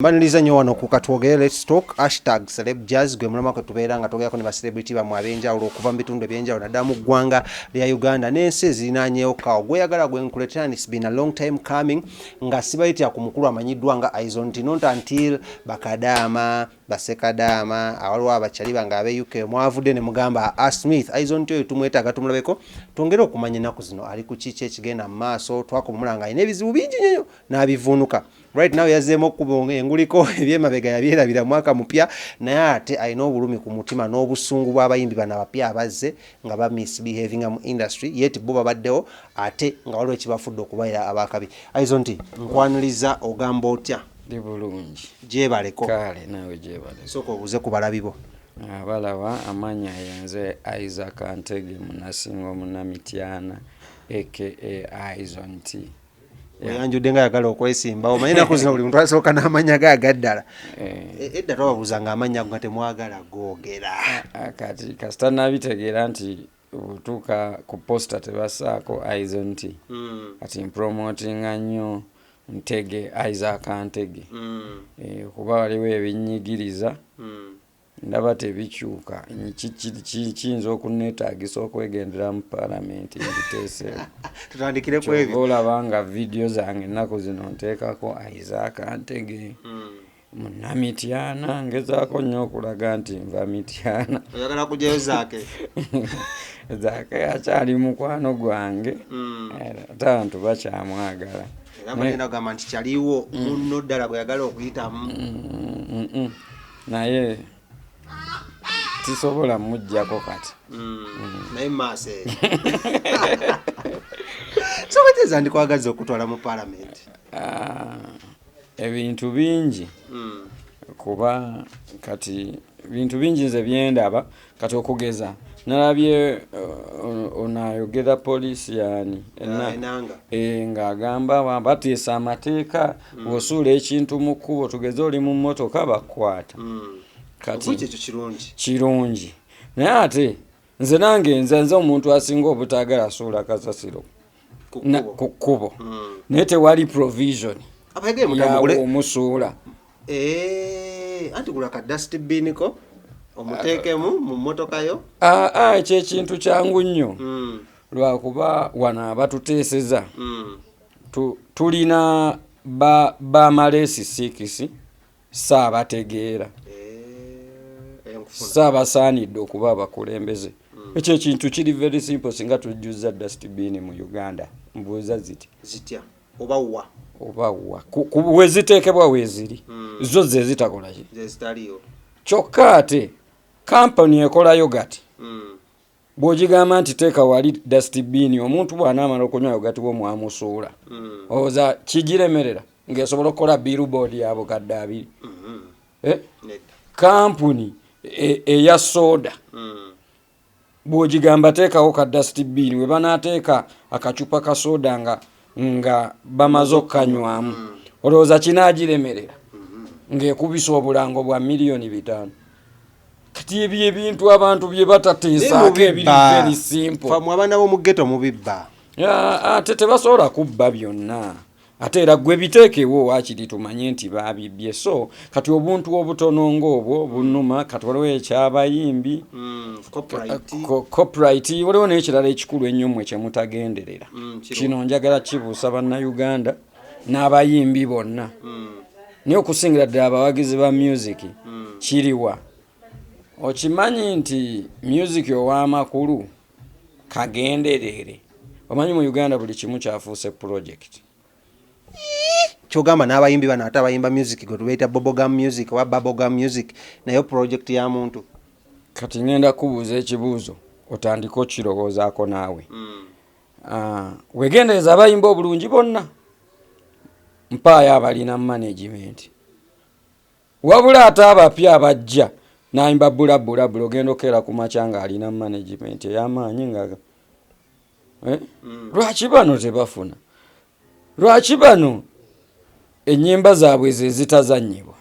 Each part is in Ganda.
Mbaniriza nnyo wano ku Katwogere Let's Talk #CelebJazz, gwe mulamwa kwe tubeera nga twogerako ne ba celebrity bammwe ab'enjawulo okuva mu bitundu eby'enjawulo, naddala mu ggwanga lya Uganda n'ensi ezirinaanyeewo. Kawo gweyagala gwe nkuleetera, and it's been a long time coming nga sibayitira ku mukulu amanyiddwa nga Izon T, not until bakadaama basekadaama awaliwo abakyali bange ab'e UK mwavudde ne mugamba, "A Smith Izon T oyo tumwetaaga, tumulabeko twongere okumanya ennaku zino ali ku kiki ekigenda mu maaso." Twakumulanga nga alina ebizibu bingi nnyo n'abivuunuka. Right now yazzeemu okuba enguliko, ebyemabega yabyerabira, mwaka mupya, naye ate alina obulumi ku mutima n'obusungu bw'abayimbi bano abapya abazze nga ba misbehavinga mu industry, yet bo babaddewo ate nga waliwo ekibafudde okubeera abakabi. Izon T, nkwaniriza, ogamba otya? Ndi bulungi. Gyebaleko. Kale, naawe gyebale. Sooka obuuze ku balabi bo. Abalaba, amanya yenze Isaac Ntege Munasinga Omunamityana, aka Izon T. Oyanjudde nga ayagala okwesimbawo. Omanyi ennaku zino buli muntu asooka n'amanya ge agaddala. Edda twababuuzanga amannya ago nga temwagala googera. Kati kasita nabitegeera nti bwotuuka ku poster tebasaako Izon T, kati mpromotinga nnyo Ntege, Isaac Ntege. Kuba waliwo ebinyigiriza, ndaba tebikyuka. Kiyinza okuneetagisa okwegendera mu palamenti mbiteeseewo. Tutandikire ku ebyo. Kyova olaba nga vidiyo zange ennaku zino nteekako Isaac Ntege Munnamityana, ngezaako nnyo okulaga nti nva Mityana. Oyagala kugyayo Zaake? Zaake akyali mukwano gwange, ate abantu bakyamwagala. Era bagenda kugamba nti kyaliwo munno ddala gwe yagala okuyitamu. Naye tisobola mujjako kati. Naye maaso eyo soka kyeza ndikwagaza okutwala mu palamenti. Ah, ebintu bingi, kuba kati bintu bingi nze byendaba. Kati okugeza nalabye ono ayogera poliisi yani Enanga. Ng'agamba bateesa amateeka, bw'osuula ekintu mu kkubo, tugeze oli mu mmotoka, bakukwata. Kati Okuki ekyo kirungi. Kirungi, naye ate nze nange nze omuntu asinga obutaagala suula kasasiro ku kkubo. Ku kkubo, naye tewali provision Abayagale mutambule. Yawo omusuula. Anti gula ka dustbin ko omuteekemu mu mmotoka yo. Ah, ah, ekyo ekintu kyangu nnyo, lwakuba wano abatuteeseza tulina bamaleesi 6 saabategeera. Enkufuna. Saabasaanidde okuba abakulembeze. Ekyo ekintu kiri very simple, singa tujjuza dustbin mu Uganda, mbuuza ziti. Zitya oba wa? Oba wa weziteekebwa weeziri, zo ze zitakola ki? Ze zitaliyo. Kyokka ate kampani ekola yogati, bw'ogigamba nti teeka wali dustbin, omuntu bw'anaamala okunywa yogati wo mwamusuula, olowooza kigiremerera ng'esobola okukola billboard ya 20,000? Eh? Nedda. Kampuni eya soda, bw'ogigamba teekawo ka dustbin we banaateeka akacupa ka soda nga bamaze okukanywamu, olowooza kinaagiremerera ng'ekubisa obulango bwa miliyoni 500? Kati ebyo ebintu abantu bye batateesaako ebiri very simple. Famwe abaana b'omu ghetto mubibba. Ate tebasobola kubba byonna, ate era gwe biteekewo waakiri tumanye nti babibbye. So kati obuntu obutono ng'obwo bunuma. Kati waliwo ekyabayimbi, Copyright. Copyright. Waliwo n'ekirala ekikulu ennyo mmwe kyemutagenderera. Kiriwa? Kino njagala kibuusa Bannayuganda n'abayimbi bonna, naye okusingira ddala abawagizi ba music. Kiriwa? Okimanyi nti music ow'amakulu kagenderere, omanyi mu Uganda buli kimu kyafuuse project. Kyogamba n'abayimbi bano ate abayimba music gwe tubeeta bubblegum music oba bubblegum music, naye project ya muntu? Kati ngenda kubuuza ekibuuzo, otandike okirowoozaako naawe. Ah, wegendereza abayimba obulungi bonna, mpaayo abalina management, wabula ate abapya abajja nayimba bulabulabula, ogenda okukeera ku makya ng'alina management ey'amaanyi nga, eh? Lwaki bano tebafuna? Lwaki bano ennyimba zaabwe ze zitazannyibwa?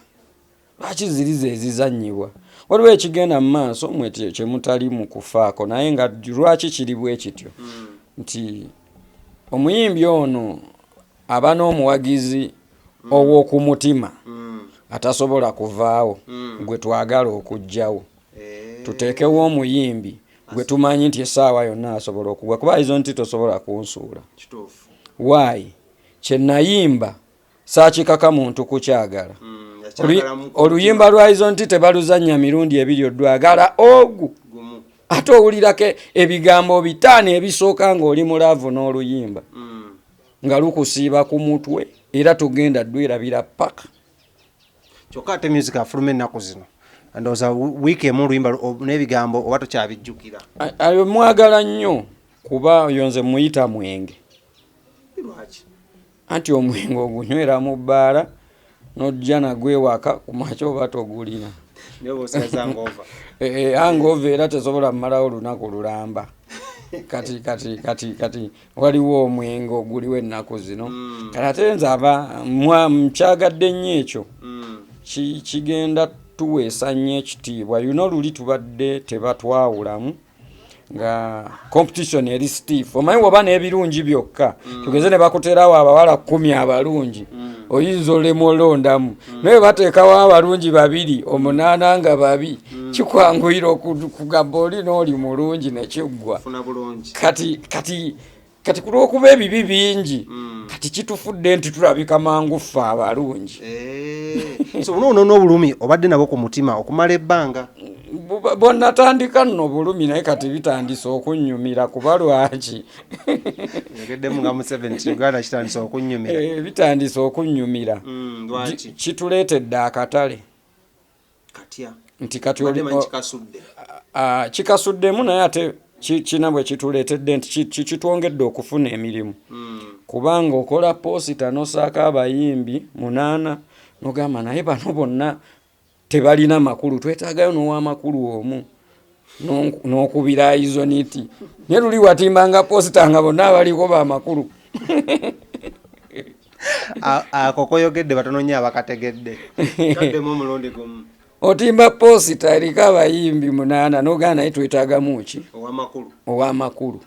Lwaki ziri ze zizannyibwa? Waliwo ekigenda mu maaso mwe kyemutali mu kufaako, naye nga lwaki kiri bwe kityo? Nti omuyimbi ono aba n'omuwagizi ow'oku mutima. Atasobola kuvaawo gwe twagala okuggyawo, tuteekewo omuyimbi gwe tumanyi nti essaawa yonna asobola okugwa, kuba Izon T tosobola kunsuula. Why? Kyenayimba saakikaka muntu kukyagala. Oluyimba lwa Izon T tebaluzannya mirundi ebiri, odwagala ogu ate owulirako ebigambo 5 ebisooka ng'oli mu love n'oluyimba nga lukusiiba ku mutwe, era togenda dwerabira paka. Kyokka ate music afuluma ennaku zino, ndowooza wiiki emu oluyimba n'ebigambo oba tokyabijjukira. Ayo mwagala nnyo, kuba oyo nze muyita mwenge. Lwaki? Anti omwenge ogunywera mu bbaala n'ojja nagwo ewaka ku makya oba togulina. Naye oba osigaza hangover. Hangover era tesobola mmalawo olunaku lulamba. Kati waliwo omwenge oguliwo ennaku zino. Kati ate nze aba nkyagadde nnyo ekyo. Kigenda tuweesa nnyo ekitiibwa. Luli tubadde tebatwawulamu nga competition eri stiff. Omanyi woba n'ebirungi byokka, tugeze ne bakuteerawo abawala 10 abalungi, oyinza olema olondamu. Naye bateekawo abalungi babiri, 8 nga babi, kikwanguyira okugamba oli n'oli mulungi nekiggwa. Funa bulungi. Kati ku lw'okuba ebibi bingi, kati kitufudde nti tulabika mangu ffe abalungi. So buno n'obulumi obadde nabo ku mutima okumala ebbanga. Bonnatandika nno bulumi, naye kati bitandise okunnyumira. Kuba lwaki? Yogeddemu nga Museveni nti Uganda kitandise okunnyumira. Bitandise okunnyumira. Lwaki? Kituleetedde akatale. Katya? Nti kati Badde manyi kikasudde. Kikasuddemu, naye ate kina bwe kituleetedde nti kitwongedde okufuna emirimu. Kubanga okola poster n'ossaako abayimbi 8, n'ogamba naye bano bonna tebalina makulu, twetaagayo n'ow'amakulu omu. N'okubira Izon T. Naye luli watimbanga poster nga bonna abaliko b'amakulu. Ako koyogedde batono nnyo abakategedde. Kaddemu omulundi gumu. Otimba poster eriko abayimbi 8, n'ogamba naye twetaagamu ki? Ow'amakulu. Ow'amakulu.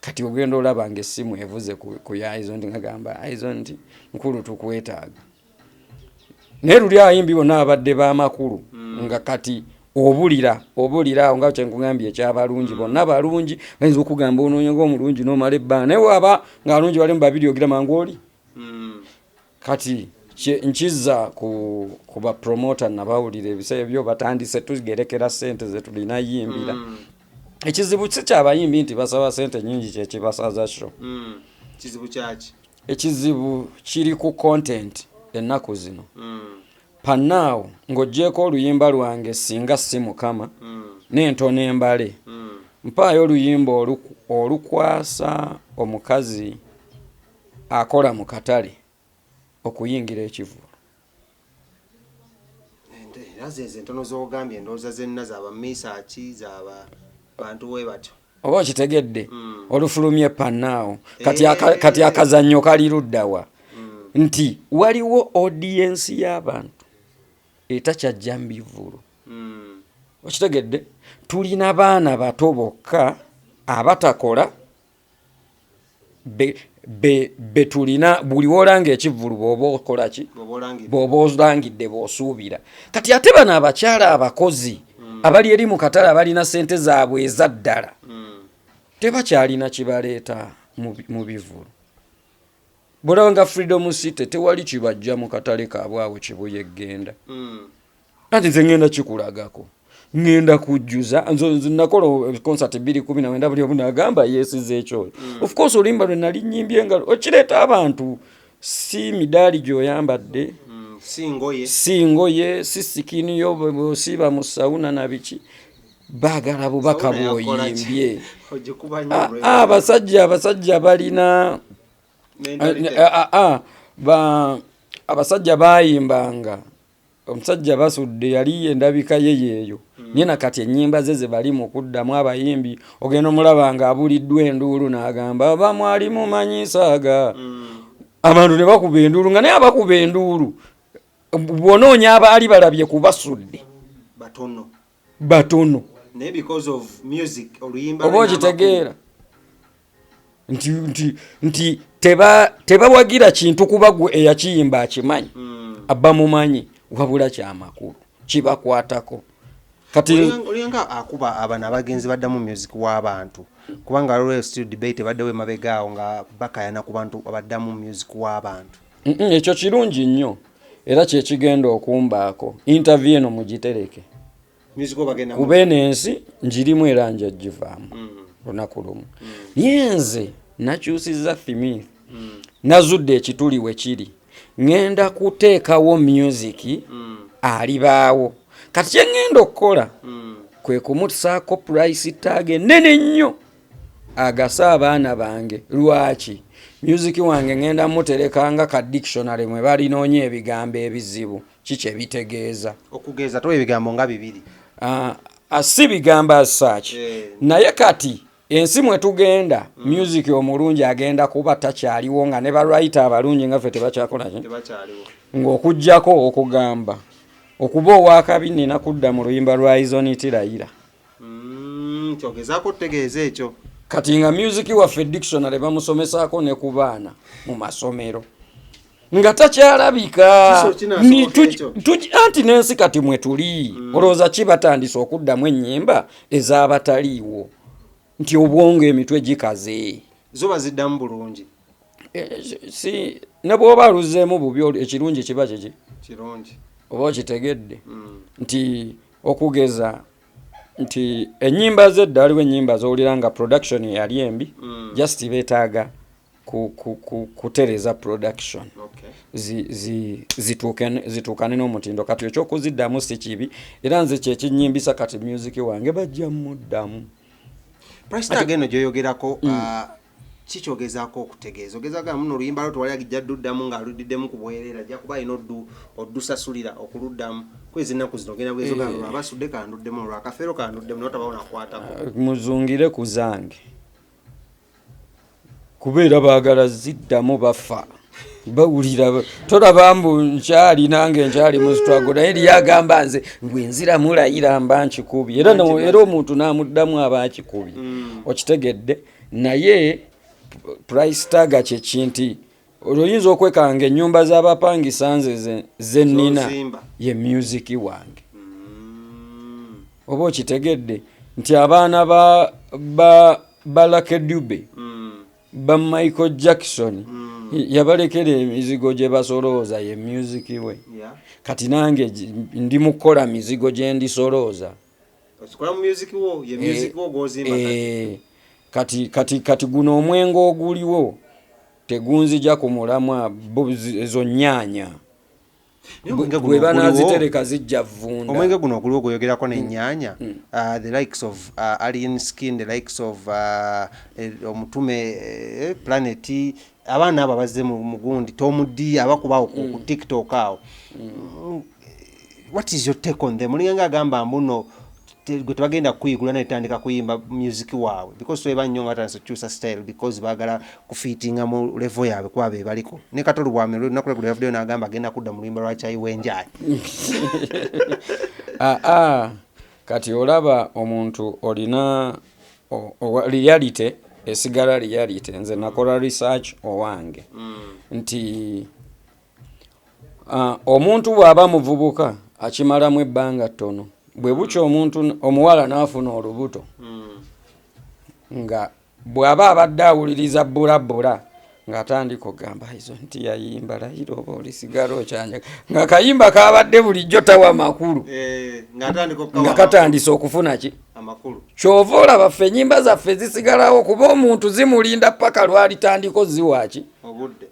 Kati ogenda olaba ng'essimu evuze ku ya Izon T, ngagamba Izon T nkulu tukwetaaga. Naye luli abayimbi bonna abadde b'amakulu, nga kati obulira awo nga kyenkugambye ekyabalungi, bonna balungi, bayinza okugamba onoonya ng'omulungi n'omala ebbanga, naye waba ng'alungi balimu babiri ogira mangu oli. Kati nkizza ku ba promoter nabawulira ebiseera byo batandise tugerekera ssente ze tulina yimbira. Ekizibu si kyabayimbi nti basaba ssente nnyingi kyekibasaza show. Kizibu kyaki? Ekizibu kiri ku content ennaku zino. Pannaawo ng'oggyeeko oluyimba lwange singa si Mukama n'entono embale, mpaayo oluyimba olukwasa omukazi akola mu katale okuyingira ekivvulu. Era zezo entono z'ogambye, endowooza zenna zaba misaaki zaba bantu we batyo. Oba okitegedde? Olufulumye pannaawo kati, kati akazannyo kali luddawa? Nti waliwo audience y'abantu etakyajja mu bivvulu. Okitegedde? Tulina baana bato bokka abatakola be tulina. Buli wolanga ekivvulu bw'oba okola ki, bw'oba olangidde bw'osuubira. Kati ate bano abakyala abakozi abali eri mu katale abalina sente zaabwe eza ddala, tebakyalina kibaleeta mu bivvulu. Bwolaba nga Freedom City tewali kibajja mu katale kaabwe awo Kibuye egenda. Anti nze ngenda kikulagako, ngenda kujjuza. Nze nakola concert 2019, buli omu nagamba yeesiza ekyoyo. Of course oluyimba lwe nali nnyimbye nga okireeta abantu, si midaali gy'oyambadde, Si ngoye, si ngoye, si skin yo bw'osiiba mu sauna na biki. Baagala bubaka bw'oyimbye. Abasajja balina abasajja bayimbanga omusajja basudde yali endabika ye yeeyo, naye nakati ennyimba ze ze bali mu kuddamu abayimbi, ogenda omulaba nga abuliddwa enduulu n'agamba aba mwali mumanyisaaga, abantu ne bakuba enduulu nga naye abakuba enduulu. Bw'onoonya abaali balabye ku basudde batono. Batono. Naye because of music, oluyimba. Oba okitegeera nti tebawagira kintu kuba gwe eyakiyimba akimanyi, aba mumanyi. Wabula kyamakulu kibakwatako kati. Olinga akuba abano abagenzi baddamu music w'abantu, kubanga waliwo still debate ebaddewo emabega awo nga bakayana ku bantu abaddamu music w'abantu. Ekyo kirungi nnyo, era kyekigenda okumbaako interview eno mugitereke. Music wo bagenda Kuba eno ensi njirimu era nja givaamu lunaku lumu. Naye nze nakyusizza theme, nazudde ekituli we kiri. Ŋŋenda kuteekawo music alibaawo. Kati kye ŋŋenda okukola kwe kumusaako price tag ennene ennyo agase abaana bange. Lwaki music wange ŋŋenda muterekanga ka dictionary mwe balinoonya ebigambo ebizibu kiki ebitegeeza? Okugeza, towa ebigambo nga bibiri. Ah, ah, si bigambo as such. Naye kati ensi mwe tugenda, music omulungi agenda kuba takyaliwo, nga ne ba writer abalungi nga ffe tebakyakola ki? Tebakyaliwo. Ng'okugjako okugamba okuba owakabi, nina kudda mu luyimba lwa Izon Tirayira. Kyogezaako otutegeeza ekyo. Kati nga music waffe dictionary bamusomesaako ne ku baana mu masomero nga takyalabika. Kiso kinaasoboka ekyo? Anti n'ensi kati mwe tuli, olowooza ki batandise okuddamu ennyimba ez'abataliiwo, nti obwongo emitwe gikaze. Zo baziddamu bulungi. Eh, si ne bw'oba aluzzeemu bubi, ekirungi kiba kiki? Kirungi. Oba okitegedde nti okugeza nti ennyimba zedda, waliwo ennyimba z'owulira nga production yali embi, just beetaaga kutereeza production zituukane n'omutindo. Kati ekyokuziddamu si kibi, era nze kyekinyimbisa kati music wange bajja muddamu. Price tag eno gyoyogerako, kikyogezaako okutegeeza, ogezaako muno oluyimba lwo tewali agijja dduddamu ng'aluddiddemu ku bwereere, ajja kuba alina oddusasulira okuluddamu. Kwezi ennaku zino ogenda bwezo gamba, lwabasudde kanduddemu, olwakafeero kanduddemu, naye otabawo nakwatako. Muzungire ku zange, kubeera baagala ziddamu bafa bawulira. Tolaba mbu nkyali nange nkyali mu struggle, naye eriyo agamba nze bwe nziramu layira mba nkikubye, era era omuntu n'amuddamu aba akikubye. Okitegedde? Naye price tag kyeki nti oyinza okwekanga ennyumba z'abapangisa nze ze nnina Z'ozimba. ye music wange. Oba okitegedde nti abaana ba Lucky Dube, ba Michael Jackson, yabalekera emizigo gye basolooza, ye music we. Kati nange ndi mu kukola mizigo gye ndisolooza. Okikola mu music wo, ye music wo gw'ozimba kati. Eh, kati guno omwenge oguliwo tegunzija ku mulamwa, ezo nnyaanya Naye omwenge guno bwe oguliwo- banazitereka zijja vunda. Omwenge guno oguliwo gweyogerako n'ennyaanya, the likes of Alien Skin, the likes of omutume, Planet, abaana abo abazze mu mugundi Tom D abakubawo ku TikTok awo. What is your take on them? Olinga agamba mbuno gwe tebagenda kuyigula naye tandika kuyimba music waabwe, because tweba nnyo nga batandise okukyusa style because baagala kufiitinga mu level yaabwe, kuba be baliko ne Kato Lubwama. Olunaku lweggulo yavuddeyo n'agamba agenda kudda mu luyimba lwa Kyayi w'enjayi. Aa, kati olaba omuntu olina reality esigala reality. Nze nakola research owange nti omuntu bw'aba muvubuka akimalamu ebbanga ttono. Bwe bukya omuntu omuwala n'afuna olubuto, nga bw'aba abadde awuliriza bbulabbula ng'atandika okugamba izo nti yayimba layira oba olisigala okyanja, nga kayimba kabadde bulijjo tawa makulu. Eh, ng'atandika okukawa nga katandise okufuna ki? Amakulu. Kyova olaba ffe ennyimba zaffe zisigalawo, kuba omuntu zimulinda paka lwalitandika oziwaaki obudde.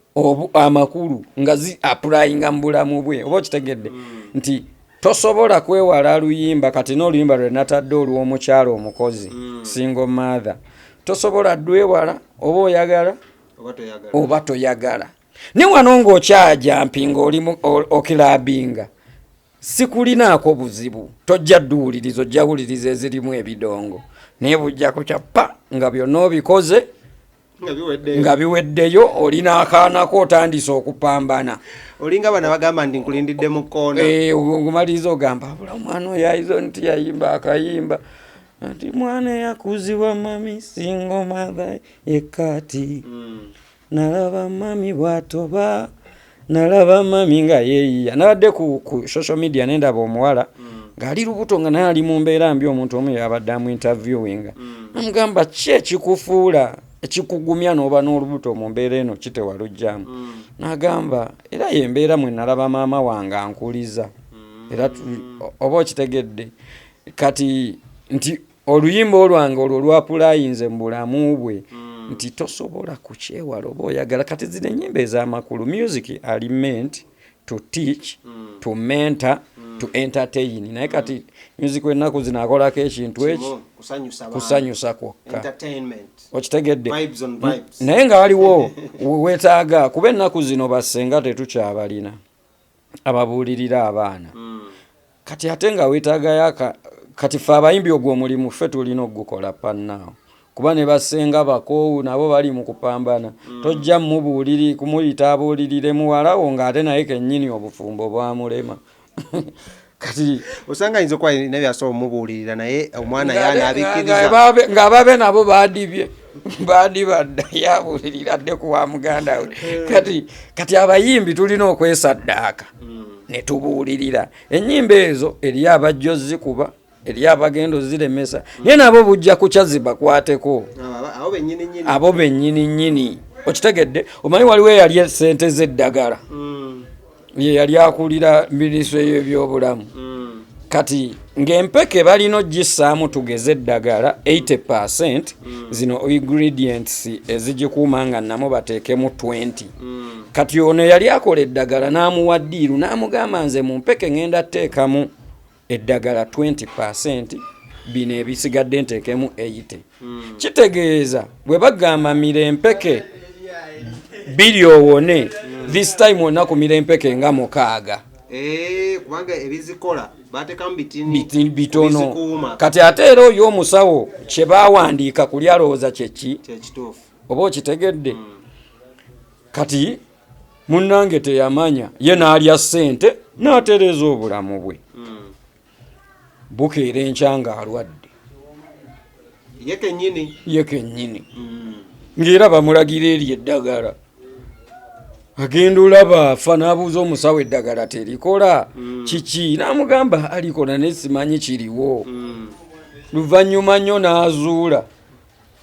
Amakulu nga zi applyinga mu bulamu bwe. Oba okitegedde nti tosobola kwewala luyimba? Kati n'oluyimba lwe natadde olw'omukyalo omukozi, single mother, tosobola dwewala oba oyagala oba toyagala. Oba toyagala. Ne wano ng'okyajampinga oli okilabinga, sikulinaako buzibu, tojja dduwuliriza, ojja wuliriza ezirimu ebidongo, naye bujja kutya pa nga byonna obikoze nga biweddeyo. Nga biweddeyo, olina akaanako otandise okupambana. Olinga bano abagamba nti nkulindidde mu kkoona. Eh, omaliriza ogamba abula omwana oyo ayizo nti yayimba akayimba nti mwana eyakuzibwa mami single mother yekati, nalaba mami bwatoba. Nalaba mami nga yeeyiya. Nabadde ku social media nendaba omuwala ng'ali lubuto, nga naye ali mu mbeera mbi. Omuntu omu yabadde amu interviewinga, amugamba, "Ki ekikufuula, ekikugumya n'oba n'olubuto mu mbeera eno kitewalugjamu?" N'agamba, "Era yembeera mwe nalaba maama wange ankuliza." Era oba okitegedde kati nti oluyimba olwange olwo lwapulayinze mu bulamu bwe, nti tosobola kukyewala oba oyagala. Kati zino ennyimba ez'amakulu, music ali meant to teach, to mentor, to entertain. Naye kati music w'ennaku zino akolako ekintu eki? Kimu, kusanyusa bantu. Kusanyusa kwokka. Entertainment. Okitegedde? Vibes on vibes. Naye nga waliwo weetaaga, kuba ennaku zino bassenga tetukyabalina ababuulirira abaana. Kati ate nga weetaagayo kati ffe abayimbi ogwo omulimu ffe tulina ogukola pannaawo, kuba ne basenga bakoowu nabo bali mu kupambana. Tojja mubuuliri kumuyita abuulirire muwalawo ng'ate naye kennyini obufumbo bwamulema. Kati Osanga ayinza okuba alina byasobola omubuulirira, naye omwana yanabikkiriza. Ng'ababe nabo badibye, badibadda, yabuulirira adde kuwa muganda we. Kati abayimbi tulina okwesaddaaka ne tubuulirira ennyimba ezo. Eri abajja ozikuba, eri abagenda oziremesa, naye nabo bujja kukya zibakwateko. Abo bennyini nnyini. Abo bennyini nnyini, okitegedde? Omanyi waliwo eyali esente z'eddagala, ye yali akulira minisitule y'ebyobulamu. Kati ng'empeke balina ogissaamu, tugeze eddagala 80, zino ingredients ezigikuuma nga namu bateekemu 20. Kati ono yali akola eddagala n'amuwa deal, n'amugamba, "Nze mu mpeke ŋŋenda tteekamu eddagala 20, bino ebisigadde nteekemu 80." Kitegeeza bwe bagamba mira empeke 2 owone, this time olina kumira empeke nga 6. Eh, kubanga ebizikola bateekamu bitini. Bitono. Bizikuuma. Kati ate era oyo omusawo kye bawandiika kuli alowooza kyeki? Kyekituufu. Oba okitegedde? Kati munnange teyamanya, ye n'alya ssente n'atereeza obulamu bwe. Bukeera enkya ng'alwadde. Ye kennyini. Ye kennyini, ng'era bamulagira eri eddagala. Agenda olaba afa, n'abuuza omusawo, "Eddagala terikola, kiki?" N'amugamba, "Alikola, naye simanyi kiriwo." Luvannyuma nnyo n'azuula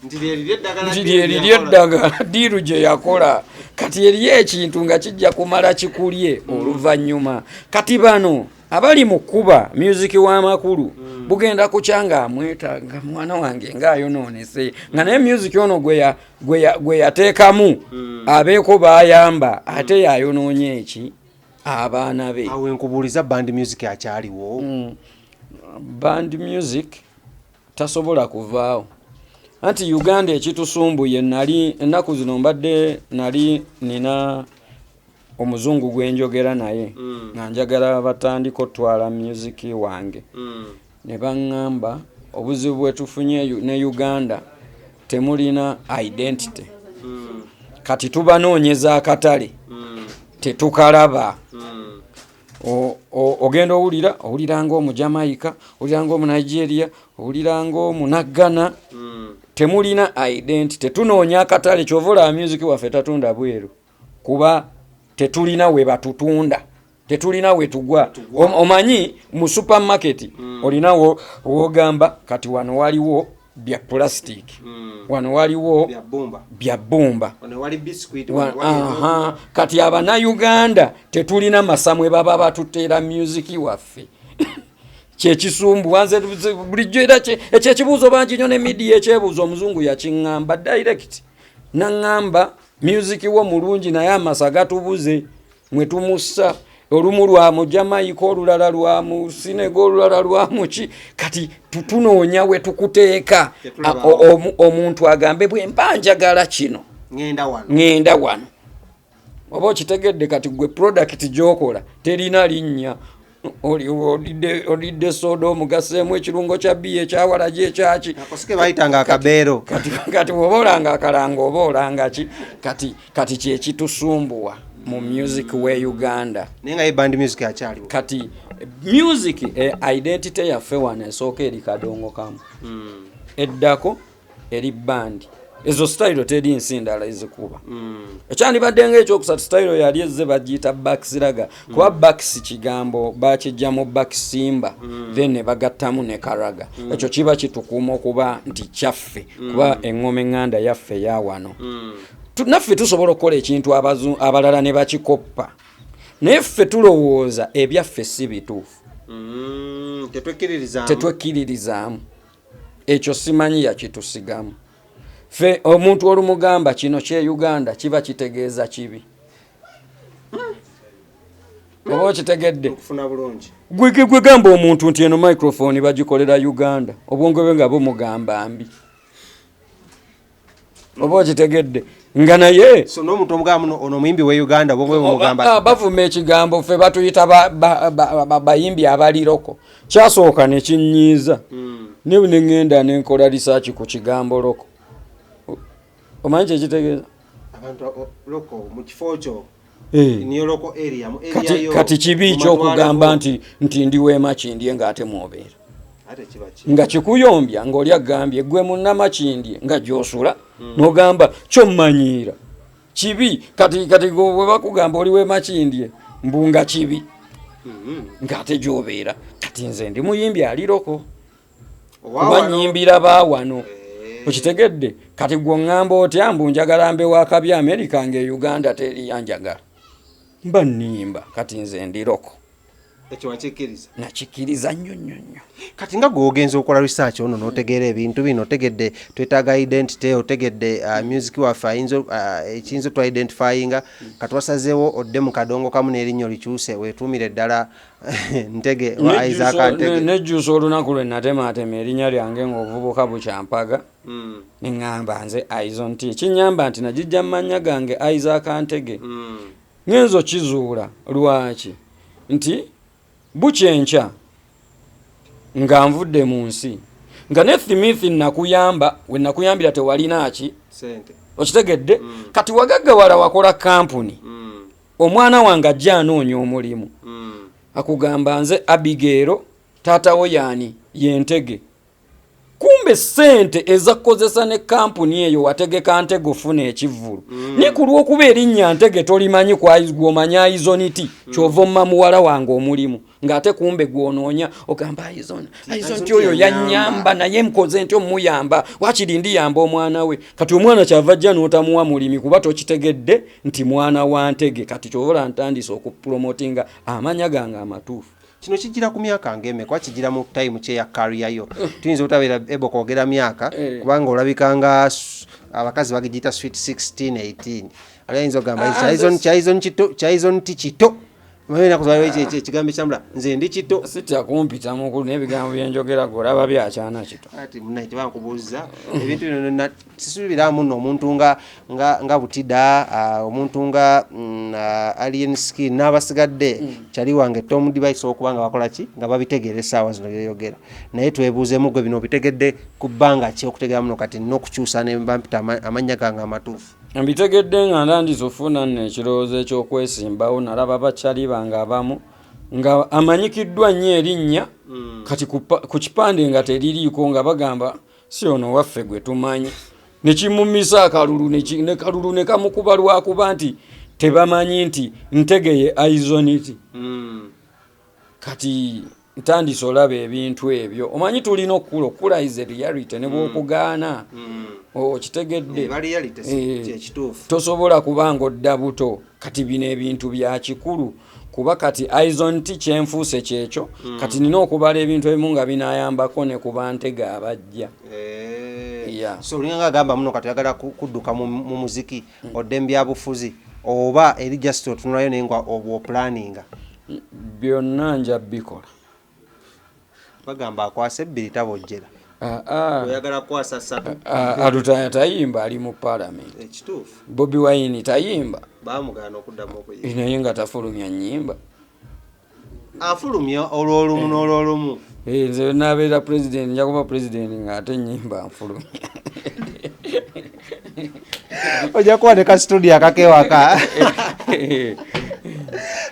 nti lyeriri eddagala. Nti lyeriri eddagala, deal gye yakola. Kati eriyo ekintu nga kijja kumala kikulye oluvannyuma. Kati bano abali mu kkuba music w'amakulu, bugenda kukya nga amwetaaga, mwana wange ng'ayonoonese, nga naye music ono gwe yateekamu abeeko bayamba, ate yayonoonye eki abaana be. Awo enkubuuliza, band music akyaliwo? Band music tasobola kuvaawo, anti Uganda ekitusumbuye, nali ennaku zino mbadde nali nina omuzungu gwe njogera naye nga njagala batandika otwala music wange, ne baŋŋamba obuzibu bwe tufunye ne Uganda temulina identity. Kati tubanoonyeza akatale, tetukalaba. Ogenda owulira nga Omujamaika, owulira nga Omunigeria, owulira nga Omunagana. Temulina identity, tunoonya akatale. Kyova olaba music waffe tatunda bweru, kuba tetulina we batutunda, tetulina we tugwa. Omanyi mu supermarket olina wogamba kati wano waliwo bya plastic, wano waliwo bya bbumba, bya bbumba, wano wali biscuit, wano wali. Aha. Kati Abannayuganda tetulina masamwe baba batuteera music waffe, kyekisumbuwa nze bulijjo. Era ekyo ekibuuzo bangi nnyo ne media ekyebuuzo. Omuzungu yakiŋŋamba direct, naŋŋamba music wo mulungi, naye amasa gatubuze mwe tumussa. Olumu lwa mu Jamaica, olulala lwa mu Senegal, olulala lwa muki. Kati tutunoonya we tukuteeka. Tetulabaawo. Omuntu agambe bwe mba njagala kino, ŋŋenda wano. Ŋŋenda wano. Oba okitegedde? Kati gwe product gyokola terina linnya. Olidde soda omugaseemu ekirungo kya bbiya, ekyawalagi, ekyaki. Akosike bayitanga akabeero. Kati bw'oba olanga akalanga oba olanga ki? Kati kyekitusumbuwa mu music we Uganda. Naye nga ye band music akyaliwo? Kati music, identity yaffe wano esooka eri kadongo kamu, eddako eri band. Ezo style teri nsi ndala ezikuba. Ekyandibadde nga ekyokusatu, style yali ezze bagiyita Bax ragga, kuba Bax kigambo bakijja mu bakisimba, then ne bagattamu ne ka ragga. Ekyo kiba kitukuuma okuba nti kyaffe, kuba eŋŋoma eŋŋanda yaffe ya wano. Naffe tusobola okukola ekintu abalala ne bakikoppa, naye ffe tulowooza ebyaffe si bituufu. Tetwekkiririzaamu. Tetwekkiririzaamu. Ekyo simanyi yakitusigamu ffe. Omuntu olumugamba kino kye Uganda, kiba kitegeeza kibi, oba okitegedde? Okufuna bulungi. Gwe gamba omuntu nti eno microphone bagikolera Uganda, obwongo bwe nga bumugamba mbi, oba okitegedde? Nga naye So n'omuntu omugamba muno ono omuyimbi we Uganda, obwongo bwe bumugamba. Ah, bavuma ekigambo. Ffe batuyita bayimbi abali local. Kyasooka nekinyiiza, ne neŋŋenda nenkola research ku kigambo local. Omanyi kyekitegeeza? Abantu local mu kifo kyo. Eh. Niyo local area, mu area Kati, yo. kati kibi Mu kyokugamba matwale nti ndi wemakindye ng'ate mwobeera. Ate kiba ki? Nga kikuyombya ng'oli agambye gwe munnamakindye nga gy'osula, n'ogamba kyommanyiira kibi. Kati gwe bwe bakugamba oli wemakindye mbu nga kibi, ng'ate gy'obeera. Kati nze ndi muyimbi ali local, Owa kuba wano. nyimbira baawano. Eh. Okitegedde? Kati gwe oŋŋamba otya mbu njagala mbe wakabi Amerika nga e Uganda teriyanjagala? Mba nnimba. Kati nze ndi local. Ekyo wakikkiriza? Nakikkiriza nnyo nnyo nnyo. Kati nga gwe ogenza okola research ono n'otegeera ebintu bino, otegedde twetaaga identity, otegedde music waffe ayinza ekiyinza otwidentifyinga. Kati wasazeewo odde mu kadongo kamu n'erinnya olikyuse, weetuumire ddala Ntege wa Isaac Ntege. Nejjusa olunaku lwe natemaatema erinnya lyange ng'obuvubuka bukyampaga, neŋŋamba nze Aizon T. Kinyamba nti nagijja mu mannya gange Isaac Ntege. Ngenza okizuula lwaki nti bukyenkya nga nvudde mu nsi nga ne Smith nakuyamba, we nakuyambira tewalina ki? Sente. Okitegedde? Kati wagaggawala, wakola kampuni, omwana wange ajja anoonya omulimu, akugamba nze Abigail, taatawo yaani? Yentege. Kumbe sente ezakukozesa ne kampuni eyo wategeka Ntege ofuna ekivvulu, naye ku lw'okuba erinnya Ntege tolimanyi, gw'omanyi Aizon T, kyova omma muwala wange omulimu ng'ate kumbe gw'onoonya ogamba Aizon, Aizon T oyo yanyamba, naye nkoze ntyo muyamba, wakiri ndiyamba omwana we. Kati omwana kyava ajja n'otamuwa mulimi kuba tokitegedde nti mwana wa Ntege. Kati kyovola ntandise okupromotinga amanya gange amatuufu. Kino kijira ku myaka ng'emeka? Kijira mu time kye ya career yo? Tuyinza obutabeera able kwogera myaka, kubanga olabika nga abakazi bagiyita sweet 16, 18. Ali ayinza okugamba Ah, Kyaizon kito, Kyaizon ti kito. Manyi ennaku zaliwo ekigambo ekyambula nze ndi kito. Sitya kumpita mukulu, n'ebigambo byenjogera golaba byakyana kito. Ati munaye tebankubuuza ebintu bino sisuubiramu nno omuntu nga Butida, omuntu nga Alien Skin n'abasigadde, kyali wange Tom Device, okuba nga bakola ki nga babitegeera essaawa zino byoyogera. Naye twebuuzeemu, gwe bino obitegedde ku bbanga ki okutegeera muno kati nina okukyusa ne bampita amannya gange amatuufu? Mbitegedde nga ndandise ofuna nno ekirowoozo eky'okwesimbawo. Nalaba bakyali bange abamu nga amanyikiddwa nnyo erinnya, kati ku kipande nga teririiko, nga bagamba si ono waffe gwe tumanyi, nekimumisa akalulu, ne kalulu ne kamukuba lwakuba nti tebamanyi nti Ntegeye Aizon T. Kati ntandise olaba ebintu ebyo. Omanyi tulina okukula, okukula is a reality ne bwokugaana. Okitegedde? Eba reality, si kyekituufu. Tosobola kubanga odda buto. Kati bino ebintu bya kikulu, kuba kati Aizon T kyenfuuse kyekyo. Kati nina okubala ebintu ebimu nga binayambako ne ku bantege abajja. So olinga nga agamba muno kati oyagala kudduka mu muziki, odde mu byabufuzi, oba eri just otunulayo naye nga obwopulaninga? Byonna nja bikola. Bagamba akwasa ebbiri tabojjera. Ah, ah. Oyagala kukwasa ssatu. Ah, Alutaya tayimba, ali mu parliament. Ekituufu. Bobi Wine tayimba. Bamugaana okuddamu okuyimba. Naye nga tafulumya nnyimba. Afulumya olw'olumu n'olwolumu. Eh, nze nabeera president, nja kuba president ng'ate ennyimba nfulumya. Ojja kuba ne ka studio akakewaka.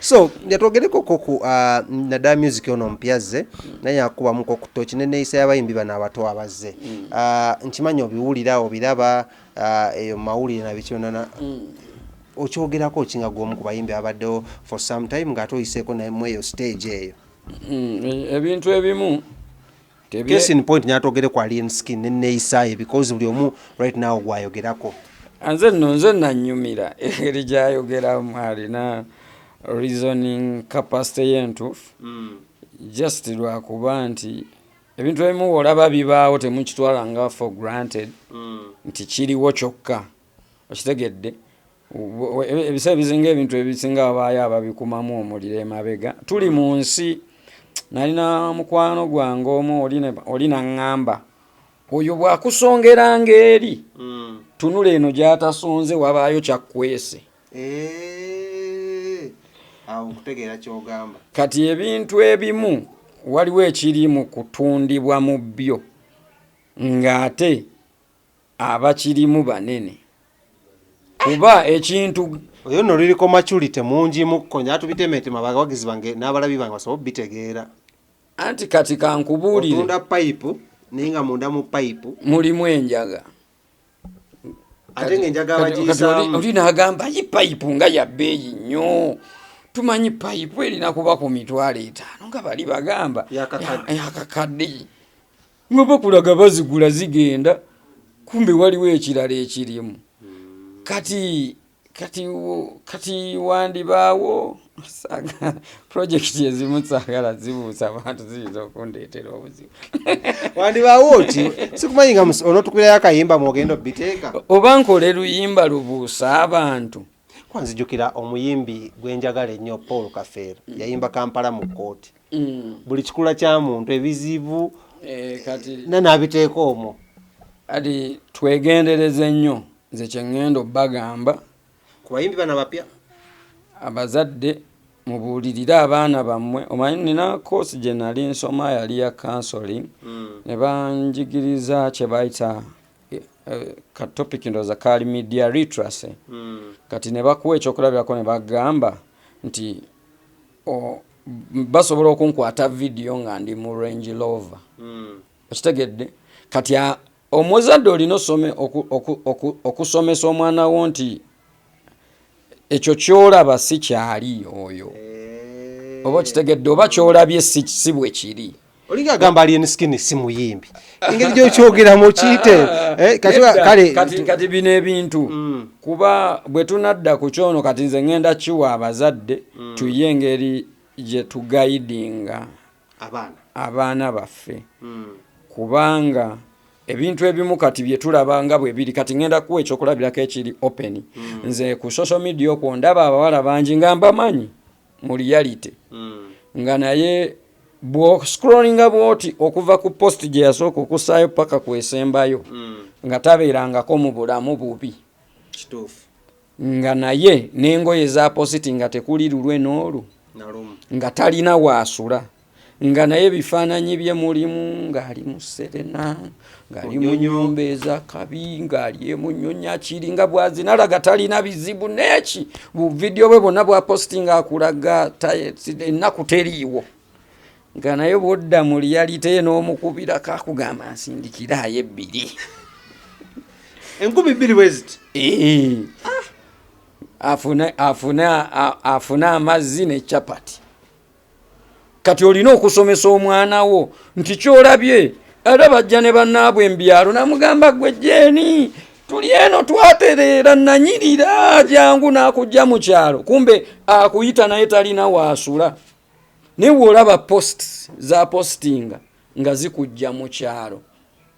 So yatwogereko ku naddala music ono omupya azze, naye akubamuko ku toki neneeyisa y'abayimbi bano abato abazze. Nkimanyi obiwulira, obiraba, eyo mawulire na biki byonna. Okyogerako ki nga gw'omu ku bayimbi abaddewo for some time, ng'ate oyiseeko naye mu eyo stage eyo? Ebintu ebimu Case in point, nyatwogere ku Alien Skin neneeyisaayo, because buli omu right now gwayogerako. Nze nno nze nanyumira engeri gyayogeramu, alina reasoning capacity yentuufu, just lwakuba nti ebintu ebimu olaba bibaawo, temukitwala nga for granted nti kiriwo kyokka. Okitegedde? Ebiseera ebisinga, ebintu ebisinga babaayo ababikumamu omuliro emabega. Tuli mu nsi, nalina mukwano gwange omu, oli naŋŋamba, oyo bw'akusongeranga eri, tunula eno gy'atasonze, wabaayo kyakkwese. Eh, awo nkutegeera kyogamba. Kati ebintu ebimu waliwo ekiri mu kutundibwa mu byo, ng'ate abakirimu banene, kuba ekintu Oyo nno liriko maturity mungi mukko, nyatubitemetema abawagizi bange n'abalabi bange basobole obitegeera. Anti kati kankubuulire. Otunda payipu, naye nga munda mu payipu mulimu enjaga. Ate ng'enjaga Kati abagiyisaamu. Oli n'agamba, yi, payipu nga ya bbeeyi nnyo, tumanyi payipu erina kuba ku 50,000, nga bali bagamba Yakakadde. Yakakadde, nga bakulaga bazigula zigenda, kumbe waliwo ekirala ekirimu. Kati wandibaawo projekiti ezimu saagala zibuusa abantu, ziyinza okundeetera obuzibu. Wandibaawo ki? Sikumanyi nga onootukubirayo akayimba mwogenda obiteeka. Oba nkole luyimba lubuusa abantu. Kwanzijukira omuyimbi gwenjagala ennyo, Paul Kafeero, yayimba Kampala mu kkooti. Buli kikula kya muntu, ebizibu Eh, kati na n'abiteeka omwo. Kati twegendereze nnyo. Nze kyeŋŋenda obbagamba ku bayimbi bano abapya, abazadde mubuulirire abaana bammwe. Omanyi nina course gye nali nsoma, yali ya counseling, ne banjigiriza kye bayita ka topic, ndowooza kaali media literacy. Kati ne bakuwa ekyokulabirako, ne bagamba nti basobola okunkwata vidiyo nga ndi mu Range Rover. Okitegedde? Kati omuzadde olina okusomesa omwana wo nti ekyo kyolaba si kyali oyo, oba okitegedde, oba kyolabye si bwe kiri. Olinga agamba Alien Skin si muyimbi, engeri gyokyogeramu kiyite. Eh, kale kati bino ebintu, kuba bwe tunadda ku kyono, kati nze ŋŋenda kiwa abazadde, tuye engeri gye tuguidinga abaana abaana baffe, kubanga ebintu ebimu kati bye tulaba nga bwe biri. Kati ŋŋenda kuwa ekyokulabirako ekiri open. Nze ku social media okwo ndaba abawala bangi nga mbamanyi mu reality, nga naye bw'oscrollinga bwoti okuva ku post gye yasooka okussaayo paka kwesembayo, nga tabeerangako mu bulamu bubi. Kituufu. Nga naye n'engoye za positi nga tekuli lulwe n'olu nalumu, nga talina waasula, nga naye ebifaananyi bye mulimu ng'ali mu Serena, ng'ali mu Munyonyo. nyumba ezakabi, ng'ali emunyonyo akiri nga bwazinalaga talina bizibu neki. Buvidiyo bwe bwonna bwa postinga akulaga ennaku teriiwo, nga naye bwodda mu reality ye n'omukubirako akugamba nsindikiraayo ebbiri. 2000 bwe ziti. Eh. Afune amazzi ne chapati. Kati olina okusomesa omwana wo nti kyolabye, era bajja ne bannaabwe embyalo, namugamba, gwe jeeni tuli eno twatereera, nanyirira, jangu n'akujja mu kyalo, kumbe akuyita naye talina waasula. Naye bw'olaba posts za postinga nga zikujja mu kyalo,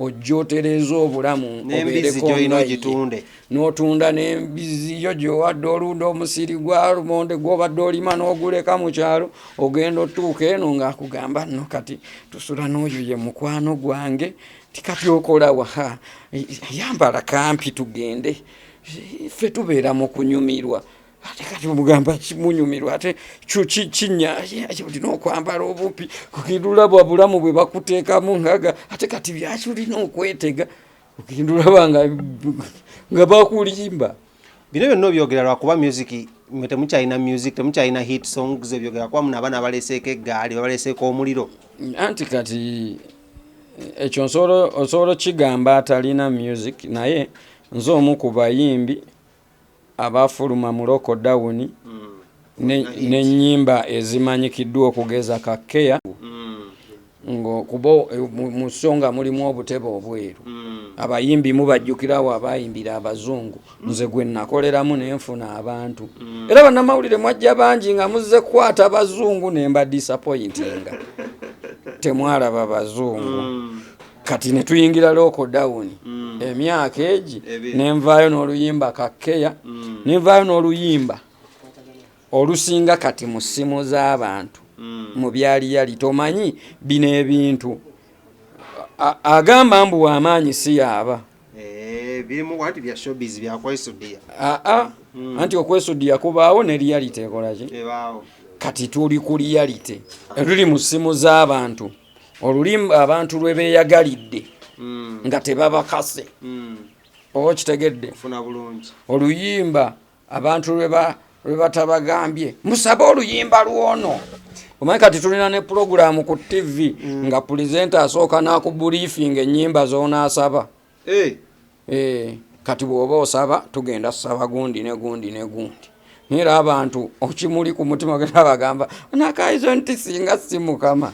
ojja otereeza obulamu, N'embizzi obeereko gy'olina nga ye. ogitunde. N'otunda n'embizi yo gy'owadde, olunda omusiri gwa lumonde gw'obadde olima n'oguleka mu kyalo, ogenda otuuka eno ng'akugamba nno kati tusula n'oyo ye mukwano gwange, ti kati okola wa? Yambala kampi tugende, ffe tubeera mu kunyumirwa. Ate kati omugamba kimunyumirwa, ate kinya olina okwambala obumpi, kugenda olaba bulamu bwe bakuteekamu ngaga, ate kati byaki olina okwetega, ogenda olaba nga bakulimba. Bino byonna obyogera lwakuba music mwe temukyalina music, temukyalina hit songs, ebyogera kuba muno abaana baleseeko eggaali, babaleseeko omuliro. Anti kati ekyo osobola okigamba atalina music, naye nze omu ku bayimbi abafuluma mu lockdown n'ennyimba ezimanyikiddwa okugeza Kakeya, ng'okuba mu so nga mulimu obutebe obweru. Abayimbi mubajjukirawo abayimbira abazungu, nze gwe nakoleramu nenfuna abantu. Era bannamawulire mwajja bangi nga muzze kukwata bazungu, ne mba disappointinga, temwalaba bazungu. Kati ne tuyingira lockdown emyaka egi, nenvaayo n'oluyimba Kakeya, nenvaayo n'oluyimba olusinga kati mu ssimu z'abantu mu byaliyali. Tomanyi bino ebintu agamba mbu w'amaanyi si yaaba. Birimu anti bya showbiz, byakwesudiya. Aa, anti okwesudiya kubaawo ne reality ekolaki. Kati tuli ku reality, tuli mu ssimu z'abantu, olulimba abantu lwe beeyagalidde nga tebabakase, oba okitegedde? Oluyimba abantu lwe batabagambye musabe oluyimba lwono. Omanyi kati tulina ne pulogulaamu ku TV nga pulezidenti asooka n'akubriefing ennyimba z'onaasaba. Kati bw'oba osaba tugenda saba gundi ne gundi ne gundi, naye era abantu okimuli ku mutima genda bagamba nakaizo nti singa si Mukama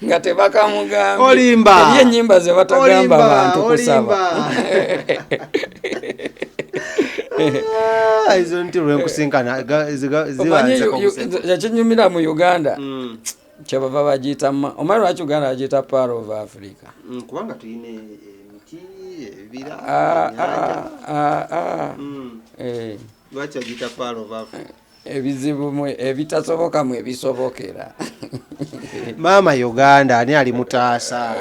nga tebakamugambye. Olimba. Eri ennyimba ze batagamba bantu kusaba. Ezo nti lwenkusinkana Omanyi ekinyumira mu Uganda kyebava bagiyita, omanyi lwaki Uganda bagiyita Pearl of Africa? Kubanga tulina emiti, ebibira, Ah, ennyanja. ah, ah, ah. Lwaki bagiyita Pearl of Africa? Ebizibu mwe ebitasoboka mwe bisobokera. Maama Uganda ani ali mutaasa?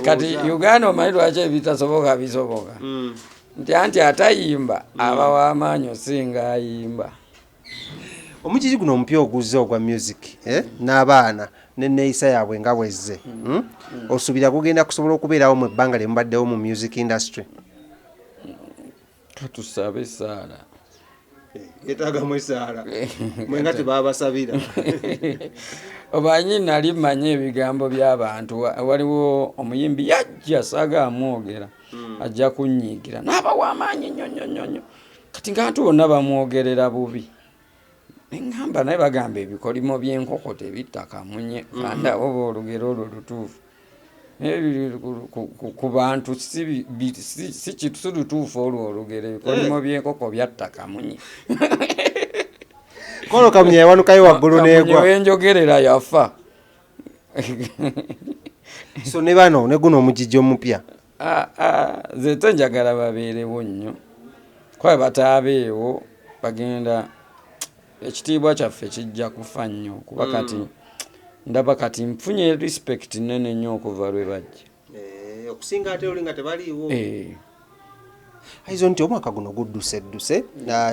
Kati Uganda omanyi lwaki ebitasoboka bisoboka? Nti anti atayimba aba w'amaanyi osinga ayimba. Omugigi guno omupya oguzze ogwa music, n'abaana neneeyisa yaabwe nga bwezze, Osuubira gugenda kusobola okubeerawo mu ebbanga lye mubaddewo mu music industry? Katusabe esaala. Yetaagamu esaala, mwenga tebabasabira. Omanyi nali mmanyi ebigambo by'abantu. Waliwo omuyimbi yajja, saaga amwogera, ajja kunyiigira n'aba w'amaanyi nnyo nnyo nnyo nnyo. Kati ng'abantu bonna bamwogerera bubi, neŋŋamba naye bagamba ebikolimo by'enkoko tebitta kamunye. Kandi abo oba olugero olwo lutuufu, naye biri ku bantu si lutuufu olwo olugero, ebikolimo by'enkoko byatta kamunye. Kolo kamunye yawanukayo waggulu. Kamunye Neegwa. Wenjogerera yafa. So ne bano ne guno omugigi omupya? Ah, ah, nze te njagala babeerewo nnyo, kuba bataabeewo bagenda ekitiibwa kyaffe kijja kufa nnyo, kuba kati ndaba kati nfunye respect nene nnyo okuva lwe bajja. Okusinga ate oli nga tebaliiwo. Eh. Aizo nti omwaka guno gudduse dduse.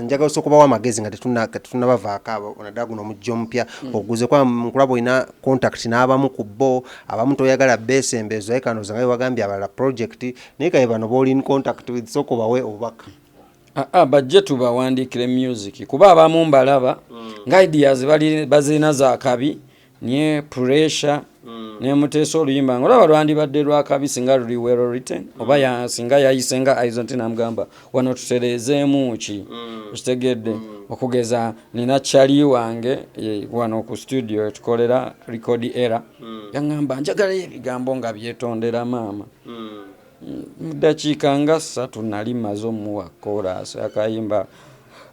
Njagala osooka obawa amagezi nga tetunnabavaako abo, naddala guno omujja omupya oguze, kuba nkulaba olina contact n'abamu ku bo, abamu toyagala beesembezo, naye kano nga wagambye abalala project, naye kaye bano b'oli in contact with, sooka obawe obubaka. Ah, bajje tubawandiikire music, kuba abamu mbalaba nga ideas bazirina za kabi, nye pressure nemuteesa oluyimba nga olaba lwandibadde lwakabi singa luli well written, oba singa yayise nga Aizo nti namugamba wano tutereezeemu ki, okitegedde? Okugeza nina kyali wange wano ku studio etukolera Record Era, yaŋŋamba njagalayo ebigambo nga byetondera maama. Mu ddakiika nga 3 nali maze omuwa chorus akayimba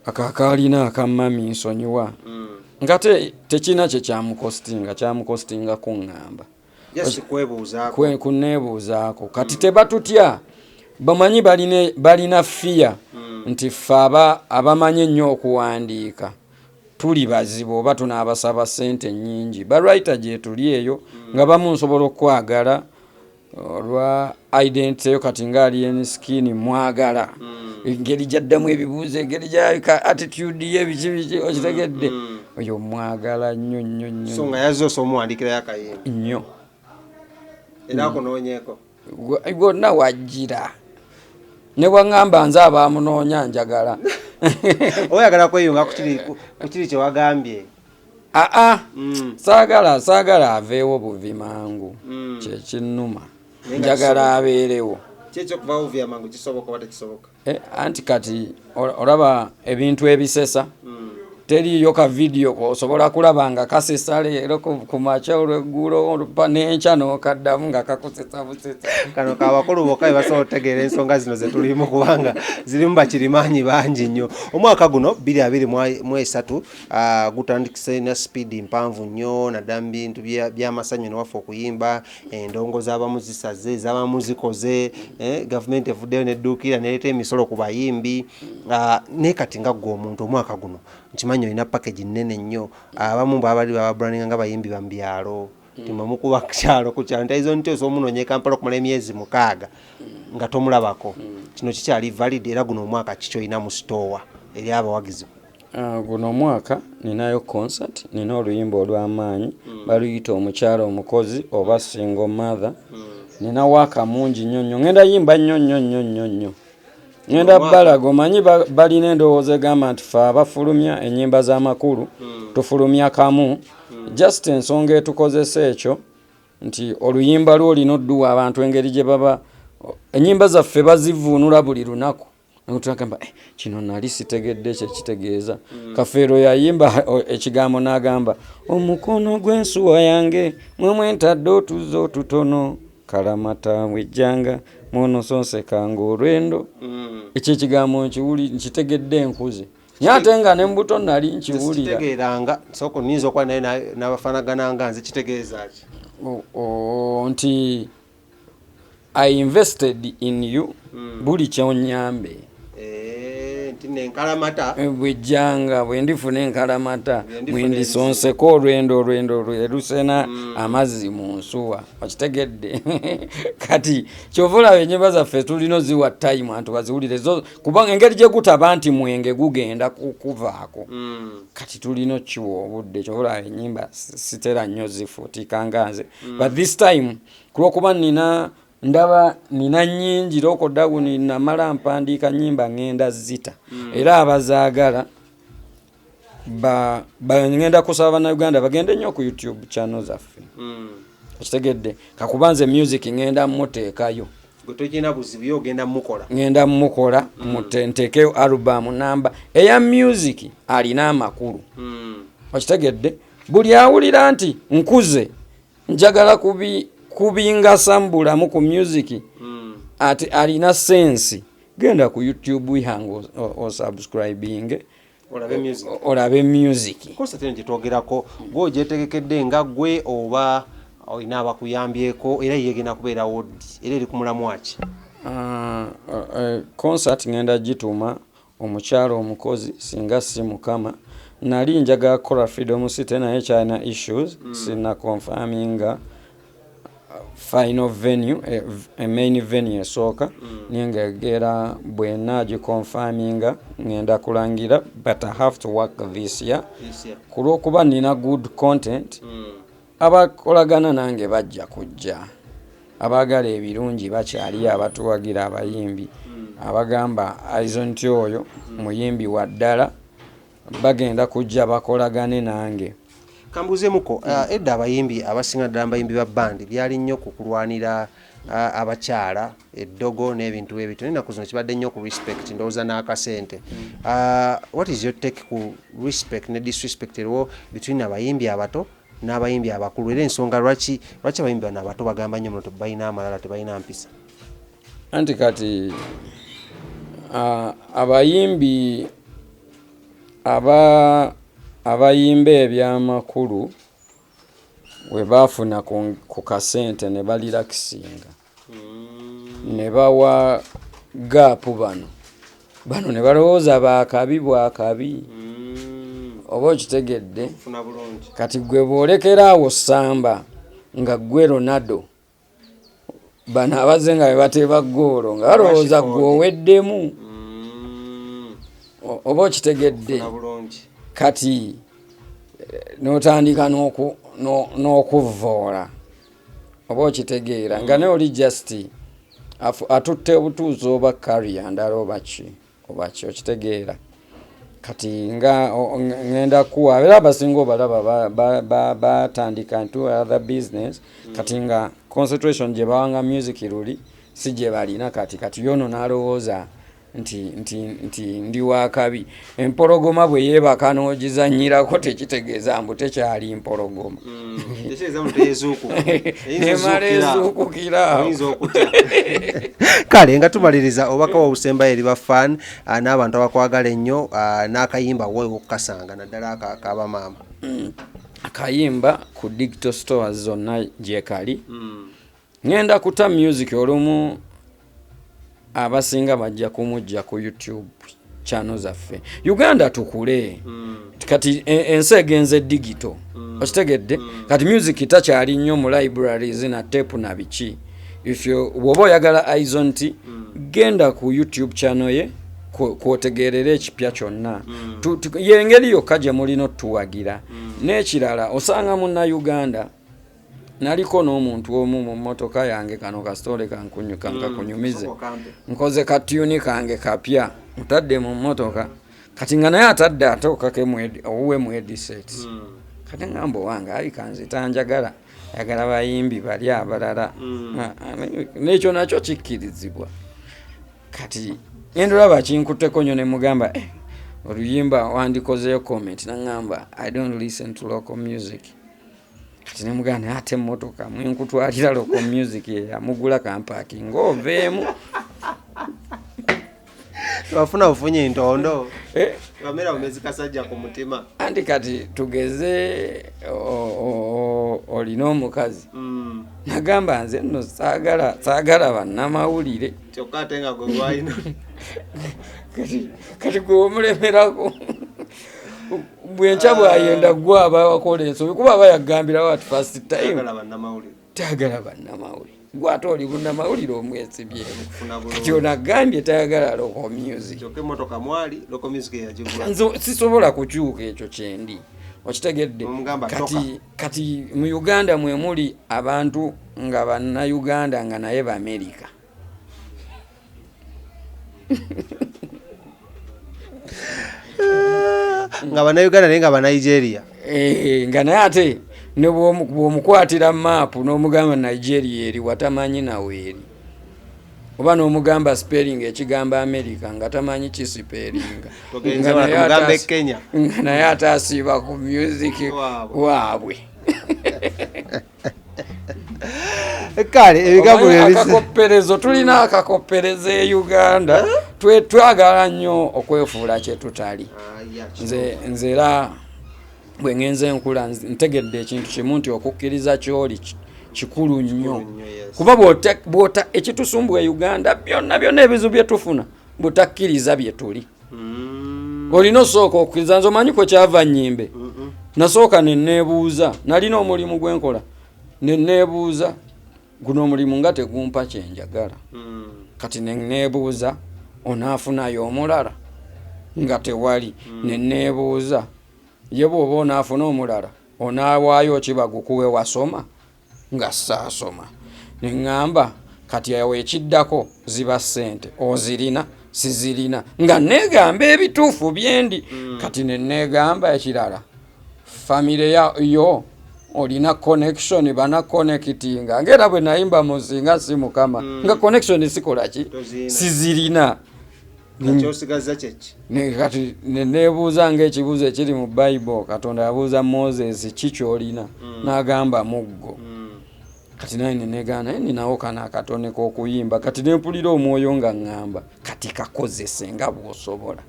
akakaalina akamami nsonyiwa, nga tekirina kye kyamukostinga, kyamukostinga kuŋŋamba. Just kwebuuzaako. Kuneebuuzaako. Kati tebatutya, bamanyi balina fear nti ffe abamanyi ennyo okuwandiika tuli bazibu oba tunaabasaba ssente nnyingi. Ba writer gye tuli eyo nga bamu nsobola okwagala olwa identity yo. Kati nga Alien Skin mwagala engeri gyaddamu ebibuuzo, engeri gyalabika, attitude ye, biki biki, okitegedde? Oyo mwagala nnyo nnyo nnyo. So nga yazze osobola omuwandiikirayo akayimba? Nnyo. Era akunoonyeeko? Gwonna wajjira. Ne bwaŋŋamba nze abamunoonya njagala. Oyagala kweyunga ku kiri kyewagambye? Aa, saagala aveewo buvi mangu. Kyekinnuma. Naye nga Njagala kisoboka. abeerewo. Ki ekyokuvawo buvi amangu kisoboka oba tekisoboka? Anti kati olaba ebintu ebisesa, teriiyo ka vidiyo kosobola kulaba nga kasesa leero ku makya, olweggulo, n'enkya n'okaddamu nga kakusesa busesa. Kano kabakulu bokka be basobola okutegeera ensonga zino ze tulimu, kubanga zirimu bakirimaanyi bangi nnyo. Omwaka guno 2023 gutandikise na sipiidi mpanvu nnyo, naddala mu bintu by'amasanyu newaffe okuyimba. Endongo z'abamu zisaze, z'abamu zikoze, gavumenti evuddeyo nedduukirira nereeta emisolo ku bayimbi. Naye kati nga ggwe omuntu, omwaka guno nkimanyi olina package nnene nnyo. Abamu babali bababrandinga nga bayimbi ba mu byalo, timwe mukuba kyalo ku kyalo, nti nti osobola omunoonya e Kampala okumala emyezi 6 nga tomulabako. Kino kikyali valid? Era guno omwaka kiki olina mu store eri abawagizi? Guno omwaka ninayo concert, nina oluyimba olw'amaanyi baluyita Omukyala Omukozi oba Single Mother. Nina waaka mungi nnyo nnyo, ngenda yimba nnyo nnyo nnyo nnyo nnyo, ngenda Omwaka. Balaga omanyi balina endowooza egamba nti fe abafulumya ennyimba z'amakulu tufulumya kamu. Just ensonga etukozesa ekyo nti oluyimba lwo olina odduwa abantu engeri gye baba ennyimba zaffe bazivuunula buli lunaku. Tugamba, "Eh, kino nali sitegedde kyekitegeeza." Kafeero yayimba ekigambo n'agamba, "Omukono gw'ensuwa yange mwemwe ntadde otuzzi otutono, kalamata bwejjanga mwonosonsekanga olwendo." Ekyo ekigambo nkitegedde enkuze, naye ate nga ne mubuto nali nkiwulira. Kitegeeranga sooka, nyinza okuba naye n'abafaanagana nga nze, kitegeeza ki? Nti I invested in you, buli kyonyambe. Eh, nti nenkalamata. Bwejjanga bwe ndifuna enkalamata, Bwe ndifuna. Mwendisonseko olwendo, olwendo lwe lusena amazzi mu nsuwa. Okitegedde? Kati kyova olaba enyimba zaffe tulina oziwa time antu baziwulire zo, kubanga engeri gye gutaba nti mwenge gugenda kuvaako. Kati tulina okiwa obudde. Kyova olaba enyimba sitera nnyo zifuutika nga nze, but this time kulwokuba nina ndaba nina nnyingi, lockdown namala mpandiika nyimba, ŋŋenda zita. Era abazaagala ŋŋenda kusaba Bannayuganda bagende nnyo ku YouTube channel zaffe. Okitegedde? Kakuba nze music ŋŋenda muteekayo. Gwe tokirina buzibu, ye ogenda mukola. Ŋŋenda mukola, nteekeyo album namba eya music alina amakulu. Okitegedde? Buli awulira nti nkuze, njagala kubingasa mu bulamu ku music, ate alina sense, genda ku YouTube yange osubscribinge. Olabe music. Olabe music. Concert eno gyetwogerako, gwe ogyetegekedde nga gwe oba olina abakuyambyeko? Era yegenda kubeerawo ddi, era eri ku mulamwa ki? Concert ngenda gituma Omukyalo Omukozi. Singa si Mukama, nali njagala kukola Freedom City, naye kyalina issues. Sina confirminga final venue, main venue esooka. Naye ngegera bwenagiconfirminga ngenda kulangira, but I have to work this year ku lwokuba nina good content. Abakolagana nange bajja kujja, abaagala ebirungi bakyaliyo, abatuwagira, abayimbi abagamba aizo nti oyo muyimbi wa ddala, bagenda kujja bakolagane nange. Kambuuzemuko. Edda abayimbi abasinga, ddala abayimbi ba bandi, byali nnyo ku kulwanira abakyala, eddogo n'ebintu ebito. Naye ennaku zino kibadde nnyo ku respect, ndowooza n'akasente. What is your take ku respect ne disrespect eriwo between abayimbi abato n'abayimbi abakulu? Era ensonga lwaki abayimbi bano abato bagamba nnyo muno tebalina amalala, tebalina mpisa? Anti kati abayimbi abayimba ebyamakulu we baafuna ku kasente ne balirakisinga ne bawa gap bano bano ne balowooza bakabi bwakabi. Oba okitegedde? Funa bulungi. Kati gwe bw'olekera awo samba nga gwe Ronaldo, bano abazze nga be bateeba ggoolo nga balowooza Rashford. Gwe oweddemu. Oba okitegedde? Funa bulungi. Kati n'otandika n'okuvvoola. Oba okitegeera nga naye oli just Atutte obutuuzi oba career ndala oba ki oba ki, okitegeera? Kati nga ngenda kuwa, era abasinga obalaba batandika nto other business. Kati nga concentration gye bawanga music luli si gye balina kati. Kati yono n'alowooza nti ndi wakabi. Empologoma bwe yeebaka n'ogizanyirako, tekitegeeza mbu tekyali mpologoma. Nemala ezuukukira. Kale nga tumaliriza, obubaka obusembayo eri bafan n'abantu abakwagala ennyo, n'akayimba weewo okukasanga, naddala akabamaama. Akayimba ku digital stores zonna gyekali. Ngenda kuta music olumu, abasinga bajja kumujja ku YouTube channel zaffe. Uganda tukule. Kati ensi egenze digital, okitegedde? Kati music takyali nnyo mu libraries na tape na biki. If you bw'oba oyagala Izon T, genda ku YouTube channel ye kwotegeerera ekipya kyonna. Yengeri yokka gye mulina otuwagira. N'ekirala, osanga munnauganda naliko n'omuntu omu mu mmotoka yange. Kano kasitole kankunyuka nkakunyumize. Nkoze katuni kange kapya, ntadde mu mmotoka. Kati nga naye atadde ate okake owuwe mu headset. Kati ngamba owange ayi kanzita njagala ayagala bayimbi bali abalala. Nekyo nakyo kikkirizibwa. Kati ngenda olaba kinkutteko nnyo, ne mugamba, "Eh, oluyimba wandikozeyo comment." Naŋŋamba, "I don't listen to local music." Kati nemugamba, naye ate emmotoka mwenkutwalira local music eyamugula kampaaki ng'oveemu. Wafuna bufunye ntondo. Eh? Wamera bumezi kasajja ku mutima. Anti kati tugeze olina omukazi, nagamba nze nno saagala bannamawulire. Kyokka ate nga gwe gwalina. Kati gwe omulemerako, bwenkya bwayenda gwe aba wakola ensobi, kuba aba yagambirawo at first time. Saagala bannamawulire. Tayagala bannamawulire, gwe ate oli munnamawulire omwesibyemu. Kufuna bulungi. Kati ono agambye tayagala local music. Kyokka emmotoka mwali local music eyagigula. Nze sisobola kukyuka, ekyo kyendi, okitegedde? Omugamba Kati kati mu Uganda mwe muli abantu nga bannayuganda nga naye Baamerika. Nga bannayuganda naye nga Banigeria. Eh, nga naye ate ne bw'omukwatira maapu n'omugamba Nigeria eri watamanyi nawe eri, oba n'omugamba spelling ekigambo America nga tamanyi kisipeeringa. Togenze wala, tumugambe Kenya. Nga naye ate asiiba ku music Waabwe. waabwe. Kale ebigambo Omanyi akakopperezo, tulina akakopperezo e Uganda. Twagala nnyo okwefuula kye tutali. Nze era bwe ngenze nkula, ntegedde ekintu kimu nti okukkiriza kyoli kikulu nnyo. Nnyo, yes. Kuba bw'ota ekitusumbwa e Uganda, byonna byonna ebizibu bye tufuna, butakkiriza bye tuli. Olina osooka okukkiriza. Nze omanyi kwe kyava nnyimbe, nasooka ne neebuuza, nalina omulimu gwenkola, ne neebuuza guno omulimu nga tegumpa kyenjagala. Kati ne neebuuza onaafunayo omulala, nga tewali. Ne neebuuza ye bw'oba onaafuna omulala onaawaayo ki bagukuwe, wasoma? Nga saasoma. Ne ŋŋamba kati awo ekiddako ziba ssente, ozirina? Sizirina. Nga neegamba ebituufu byendi. Kati ne neegamba ekirala, famire yo olina connection, bana connectinga, ngaera bwe nayimba musinga si mukama, nga connection sikola ki? Tozirina. Sizirina. Kyosigaza kyeki? Kati nebuuza ngaekibuuzo ekiri mu Bible, Katonda yabuuza Moses, ki kyolina? N'agamba muggo. Kati naye nenegaana, naye ninawo kano akatone k'okuyimba. Kati nempulira omwoyo nga ŋŋamba kati kakozese nga bw'osobola,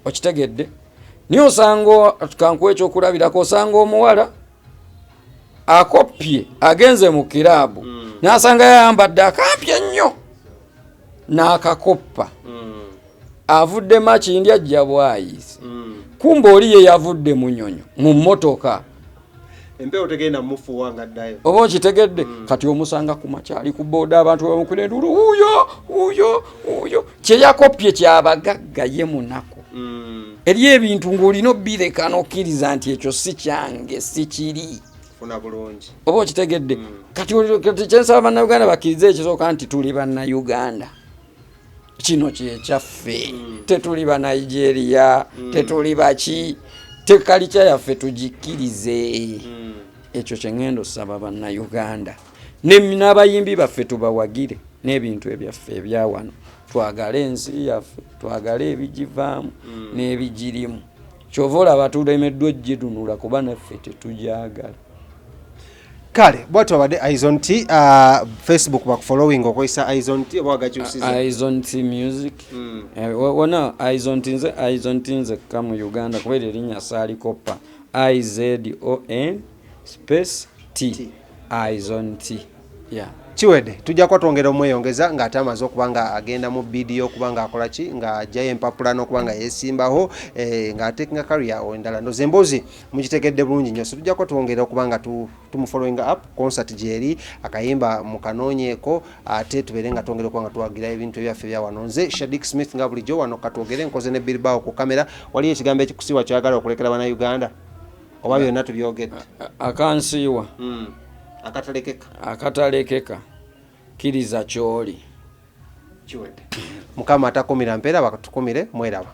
okitegedde? Niye osanga, kankuwa ekyokulabirako, osanga omuwala akoppye agenze mu kiraabu, n'asanga yayambadde akampye ennyo n'akakoppa. Avudde Makindi ajja Bwayisi, kumba oli ye yavudde Munyonyo mu mmotoka. Empewo tegenda mufuuwa nga ddayo. Oba okitegedde? Kati omusanga ku makyali ku booda, abantu bamukira endulu, wuuyo wuuyo wuuyo. Kyeyakopye kyabagagga, ye munaku. Eri ebintu ng'olina obbireka n'okkiriza nti ekyo si kyange, si kiri. Nfuna bulungi. Oba okitegedde? Kati kati kyensaba Bannayuganda bakkirize ekisooka nti tuli Bannayuganda, kino kyekyaffe. Tetuli Banigeria, tetuli baki, tekalica yaffe tugikkirize. Ekyo kyeŋŋenda osaba Bannayuganda. N'abayimbi baffe tubawagire n'ebintu ebyaffe ebyawano, twagale ensi yaffe, twagale ebigivaamu n'ebigirimu. Kyova olaba tulemeddwa ogitunula kuba naffe tetujagala. Kale bwatyo abadde Izon T. Facebook bakufollowing okozesa Izon T oba wagakyusiza? Izon T Music. Wona Izon T, nze Izon T nzekka mu Uganda, kubeera erinnya saalikopa. Izon space T, Izon T, yeah. Kiwedde, tujja kuba twongera omweyongeza ng'ate amaze okuba nga agenda mu bidi y'okuba ng'akola ki, ng'ajjayo empapula n'okuba nga yeesimbaho, ng'atekinga career endala. Ndoza emboozi mugitegedde bulungi nnyo, so tujja kuba twongera okuba nga tumufollowing up. Concert gyeri, akayimba mukanoonyeeko, ate tubeere nga twongera okuba nga tuwagira ebintu ebyaffe ebya wano. Nze Shadik Smith nga bulijjo wano Katwogere, nkoze ne Bilbao ku kamera. Waliyo ekigambo ekikusiiwa kyoyagala okulekera Bannayuganda oba byonna tubyogedde? Akansiiwa? Akatalekeka. Akatalekeka, kkiriza kyoli. Kiwedde. Mukama atakumira mpeera batukumire, mweraba.